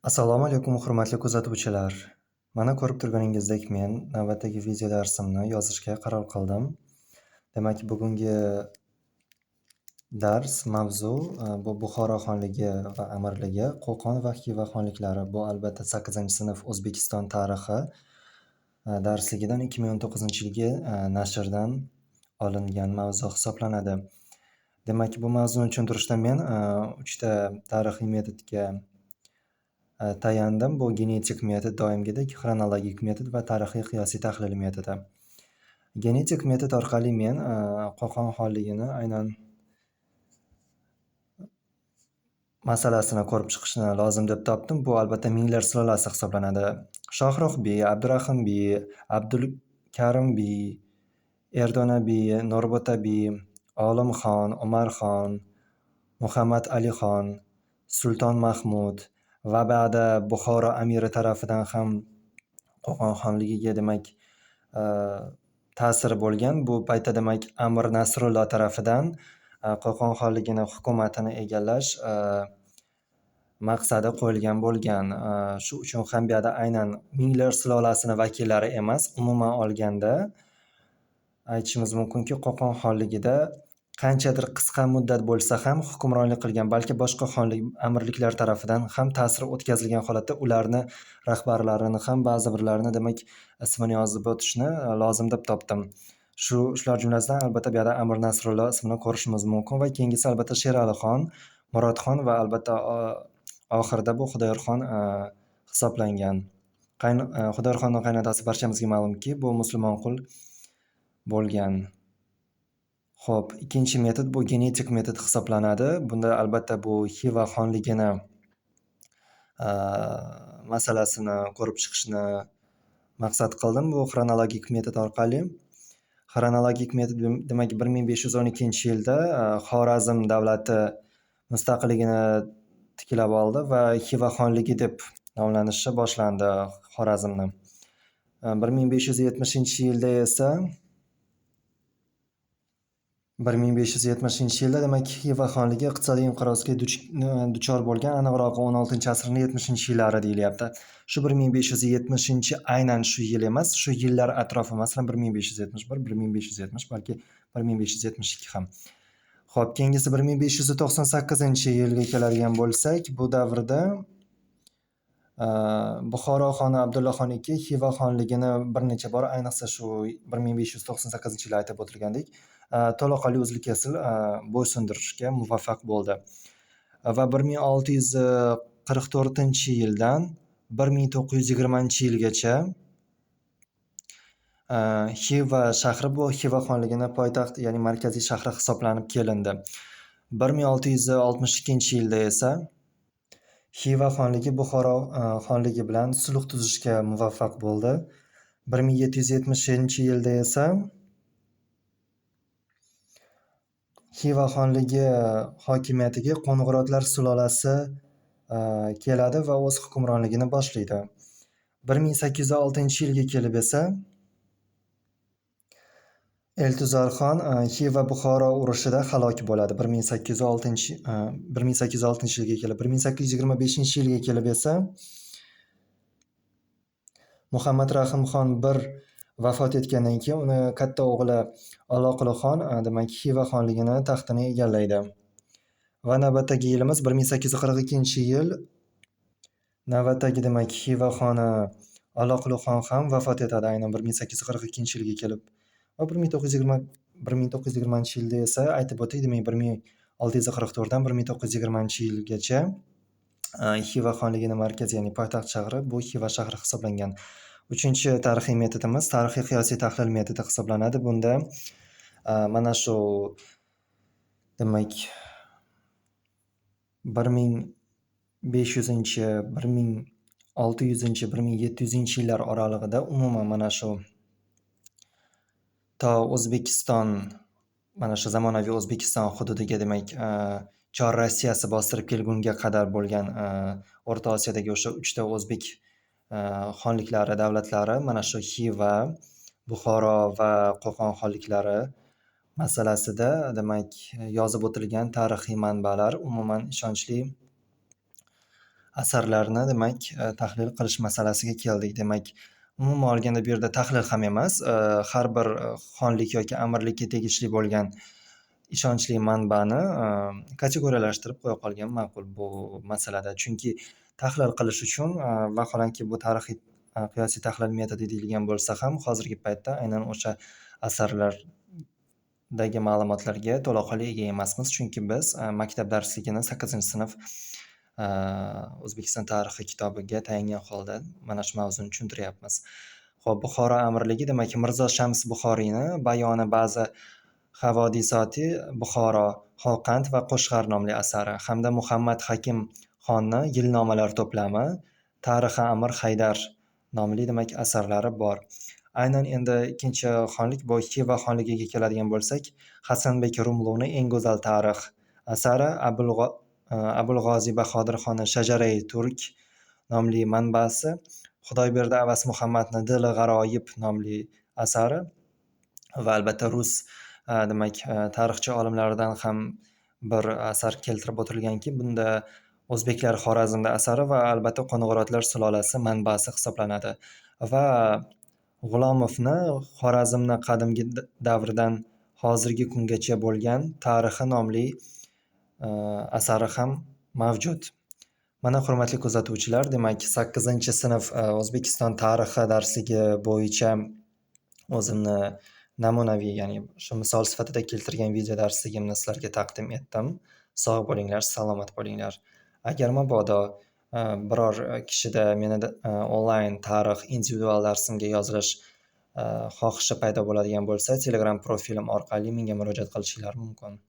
Assalomu alaykum, hurmatli kuzatuvchilar. Mana ko'rib turganingizdek, men navbatdagi video darsimni yozishga qaror qildim. Demak, bugungi dars mavzu bu Buxoro xonligi va amirligi, Qo'qon va Xiva xonliklari. Bu albatta 8-sinf O'zbekiston tarixi darsligidan 2019-yilgi nashrdan olingan mavzu hisoblanadi. Demak, bu mavzuni tushuntirishda men 3 ta tarixiy metodga tayandim. Bu genetik metod doimgidek, xronologik metod va tarixiy qiyosiy tahlil metodi. Genetik metod orqali men Qo'qon xonligini aynan masalasini ko'rib chiqishni lozim deb topdim. Bu albatta Minglar sulolasi hisoblanadi. Shohruhbiy, Abdurahimbiy, Abdulkarimbiy, Erdonabiy, Norbo'tabiy, Olimxon, Umarxon, Muhammad Alixon, Sulton Mahmud va ba'da Buxoro amiri tarafidan ham Qo'qon xonligiga demak ta'siri bo'lgan. Bu paytda demak Amir Nasrullo tarafidan Qo'qon xonligini hukumatini egallash maqsadi qo'yilgan bo'lgan. Shu uchun ham bu yerda aynan Minglar sulolasini vakillari emas, umuman olganda aytishimiz mumkinki, Qo'qon xonligida qanchadir qisqa muddat bo'lsa ham hukmronlik qilgan, balki boshqa xonlik amirliklar tarafidan ham ta'sir o'tkazilgan holatda ularni rahbarlarini ham ba'zi birlarini demak ismini yozib o'tishni lozim deb topdim. Shular jumlasidan albatta bu yerda Amir Nasrullo ismini ko'rishimiz mumkin va keyingisi albatta Sheralixon, Murodxon va albatta oxirida bu Xudoyorxon hisoblangan. Xudoyorxonning qaynotasi barchamizga ma'lumki, bu Musulmonqul bo'lgan. Xo'p, ikkinchi metod bu genetik metod hisoblanadi. Bunda albatta bu Xiva xonligini masalasini ko'rib chiqishni maqsad qildim bu xronologik metod orqali. Xronologik metod demak 1512-yilda Xorazm davlati mustaqilligini tiklab oldi va Xiva xonligi deb nomlanishi boshlandi Xorazmni. 1570-yilda esa 1570-yilda demak Xiva xonligi iqtisodiy inqirozga duchor bo'lgan, aniqrog'i 16-asrning 70-yillari deyilyapti. Shu 1570 aynan shu yil emas, shu yillar atrofi, masalan 1571, 1570, balki 1572 ham. Xo'p, keyingisi 1598-yilga keladigan bo'lsak, bu davrda Buxoro xoni Abdullaxon II Xiva xonligini bir necha bor, ayniqsa shu 1598-yilda aytib o'tilgandek, to'laqonli uzil-kesil bo'ysundirishga muvaffaq bo'ldi. Va 1644-yildan 1920-yilgacha Xiva shahri bu Xiva xonligini poytaxt, ya'ni markaziy shahri hisoblanib kelindi. 1662-yilda esa Xiva xonligi Buxoro xonligi bilan sulh tuzishga muvaffaq bo'ldi. 1770-yilda esa Xiva xonligi hokimiyatiga Qo'ng'irotlar sulolasi keladi va o'z hukmronligini boshlaydi. 1806-yilga kelib esa Eltuzarxon Xiva Buxoro urushida halok bo'ladi. 1806-yilga kelib, 1825-yilga kelib esa Muhammad Rahimxon I vafot etgandan keyin uni katta o'g'li Aloqulixon demak Xiva xonligini taxtini egallaydi. Va navbatdagi yilimiz 1842-yil. Navbatdagi demak Xiva xoni Aloqulixon ham vafot etadi aynan 1842-yilga kelib. Va 1920-yilda esa aytib o'tdik, demak 1644dan 1920-yilgacha Xiva xonligini markazi, ya'ni poytaxt shahri bu Xiva shahri hisoblangan. Uchinchi tarixiy metodimiz tarixiy qiyosiy tahlil metodi hisoblanadi. Bunda mana shu demak 1500-, 1600-, 1700-yillar oralig'ida umuman mana shu to O'zbekiston, mana shu zamonaviy O'zbekiston hududiga demak Chor Rossiyasi bostirib kelgunga qadar bo'lgan O'rta Osiyodagi o'sha 3 ta o'zbek xonliklari, davlatlari mana shu Xiva, Buxoro va Qo'qon xonliklari masalasida demak yozib o'tilgan tarixiy manbalar umuman ishonchli asarlarni, demak, tahlil qilish masalasiga keldik. Demak, umuman olganda bu yerda tahlil ham emas, har bir xonlik yoki amirlikka tegishli bo'lgan ishonchli manbani kategoriyalashtirib qo'ya qolgan ma'qul bu masalada. Chunki tahlil qilish uchun, vaholanki bu tarixiy qiyosiy tahlil metodi deyilgan bo'lsa ham, hozirgi paytda aynan o'sha asarlardagi ma'lumotlarga to'laqonli ega emasmiz. Chunki biz maktab darsligini 8-sinf O'zbekiston tarixi kitobiga tayangan holda mana shu mavzuni tushuntiryapmiz. Xo'p, Buxoro amirligi, demak, Mirzo Shams Buxoriyni Bayoni ba'zi havodisoti Buxoro, Xoqand va Qo'shg'ar nomli asari hamda Muhammad Hakim xonni Yilnomalar to'plami, Tarixi Amir Haydar nomli, demak, asarlari bor. Aynan endi ikkinchi xonlik bu Xiva xonligiga keladigan bo'lsak, Hasanbek Rumluni Eng go'zal tarix asari, Abulg'oziy Bahodir xonni Shajarai Turk nomli manbasi, Xudoyberdi Avaz Muhammadni Dili g'aroyib nomli asari va albatta rus, demak, tarixchi olimlaridan ham bir asar keltirib o'tilganki, bunda O'zbeklar Xorazmda asari va albatta Qo'ng'irotlar sulolasi manbasi hisoblanadi. Va G'ulomovni Xorazmni qadimgi davrdan hozirgi kungacha bo'lgan tarixi nomli asari ham mavjud. Mana, hurmatli kuzatuvchilar, demak, 8-sinf O'zbekiston tarixi darsligi bo'yicha o'zimni namunaviy, ya'ni shu misol sifatida keltirgan video darsligimni sizlarga taqdim etdim. Sog' bo'linglar, salomat bo'linglar. Agar mabodo biror kishida meni onlayn tarix individual darsimga yozilish xohishi paydo bo'ladigan bo'lsa, Telegram profilim orqali menga murojaat qilishingiz mumkin.